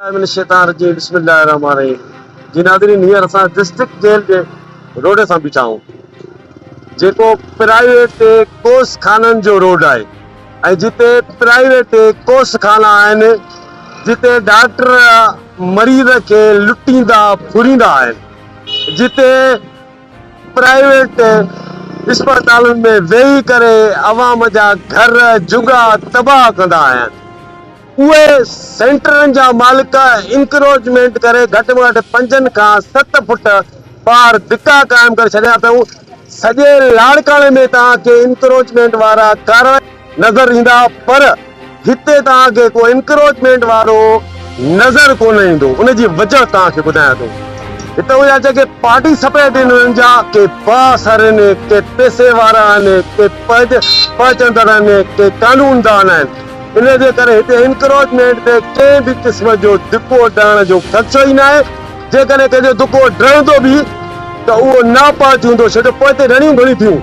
من الشيطان الرجيم بسم الله الرحمن الرحيم جي ناظرين هينئر اسان ڊسٽرڪٽ جيل جي روڊ سان بيٺا آهيون جيڪو پرائيويٽ ڪوس خانن جو روڊ آهي ۽ جتي پرائيويٽ ڪوس خانا آهن جتي ڊاڪٽر مريض کي لٽيندا ڦريندا آهن جتي پرائيويٽ اسپتالن ۾ ويهي ڪري عوام جا گهر جهڳا تباهه ڪندا آهن اهي سينٽرن جا مالڪ انڪروچمينٽ ڪري گهٽ ۾ گهٽ پنجن کان ست فٽ ٻاهر دڪا قائم ڪري ڇڏيا اٿئون. سڄي لاڙڪاڻي ۾ توهان کي انڪروچمينٽ وارا ڪارروائي نظر ايندا پر هتي توهان کي ڪو انڪروچمينٽ وارو نظر ڪونه ايندو ان جي وجه توهان کي ٻڌايان ٿو. هتي اهي جيڪي پارٽيسپيٽ آهن انهن جا ڪي بااثر آهن ڪي پئسي وارا آهن ڪي پهچندڙ آهن ڪي قانوندان آهن. ان جي ڪري هتي انڪروچمينٽ تي ڪنهن به قسم جو دڪو ڊهڻ جو خدشو ئي ناهي، جيڪڏهن ڪنهن جو دڪو ڊهندو به ته اهو ناپاچ هوندو، ڇو جو پوئتي رڙيون گهڻيون ٿيون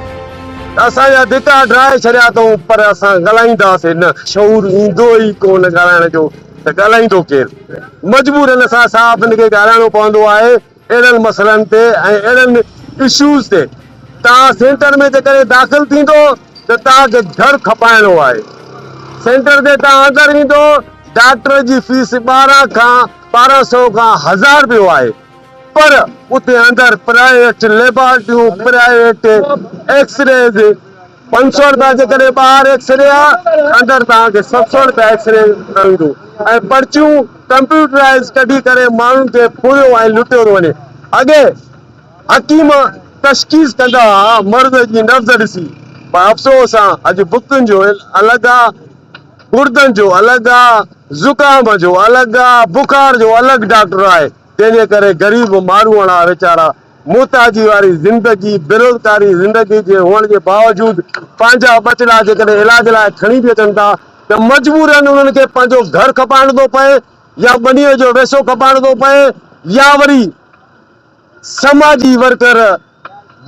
ته اسان جا دڪا ڊاهي ڇڏيا اٿئون پر اسان ڳالهائينداسين نه. شعور ايندو ئي ڪونه ڳالهائڻ جو ته ڳالهائيندو ڪير؟ مجبورن اسان صحافين کي ڳالهائڻو پوندو آهي اهڙن مسئلن تي ۽ اهڙن اشوز تي. توهان سينٽر ۾ جيڪڏهن داخل ٿيندو ته توهان کي گهر کپائڻو آهي. سينٽر تي توهان اندر ويندو ڊاڪٽر جي فيس 12 کان 12 سئو کان هزار رپيو آهي پر اتي اندر پرائيويٽ ليبارٽريون پرائيويٽ ايڪسريز 500 رپيا جيڪڏهن ٻاهر ايڪسري آ اندر توهان کي 700 رپيا ايڪسري ايندو ۽ پرچيون ڪمپيوٽرائز ڪڍي ڪري ماڻهن کي ڦريو ۽ لٽيو ٿو وڃي اڳي حڪيم تشخيص ڪندا ها مرض جي نبض ڏسي پر افسوس آ اڄ بڪن جو الڳ آ گردن جو الڳ آ زڪام جو الڳ آ بخار جو الڳ ڊاڪٽر آهي تنهن جي ڪري غريب ماروئڙا ويچارا محتاجي واري زندگي بيروزگاري زندگي جي هئڻ جي باوجود پنهنجا ٻچڙا جيڪڏهن علاج لاء کڻي به اچن ٿا ته مجبورن انهن کي پنهنجو گهر کپائڻو ٿو پئي يا ٻنيء جو ويسو کپائڻو ٿو پئي يا وري سماجي ورڪر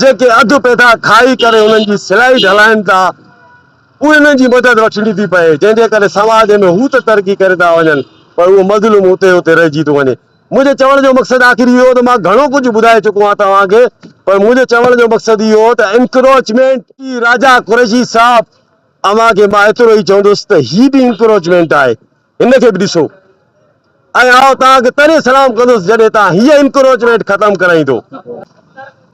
جيڪي اڌ پيدا کائي ڪري انهن جي سلائي ڍلائن ٿا اهي انهن جي مدد وٺڻي ٿي پئي جنهن جي ڪري سماج ۾ هو ته ترقي ڪري ٿا وڃن پر اهو مظلوم اتي اتي رهجي ٿو وڃي. منهنجي چوڻ جو مقصد آخر اهو هو ته مان گهڻو ڪجهه ٻڌائي چڪو آهيان توهان کي پر منهنجي چوڻ جو مقصد اهو هو ته انڪروچمينٽ. راجا قريشي صاحب اوهان کي مان ايترو ئي چوندس ته هي به انڪروچمينٽ آهي هن کي به ڏسو ۽ آئون توهان کي تڏهن سلام ڪندس جڏهن توهان هيء انڪروچمينٽ ختم ڪرائيندو.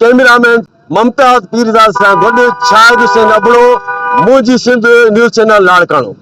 ڪئميرا مين ممتاز پيرزاد سان گڏ شاهد حسين ابڙو، منهنجي سنڌ نيوز چينل لاڙڪاڻو.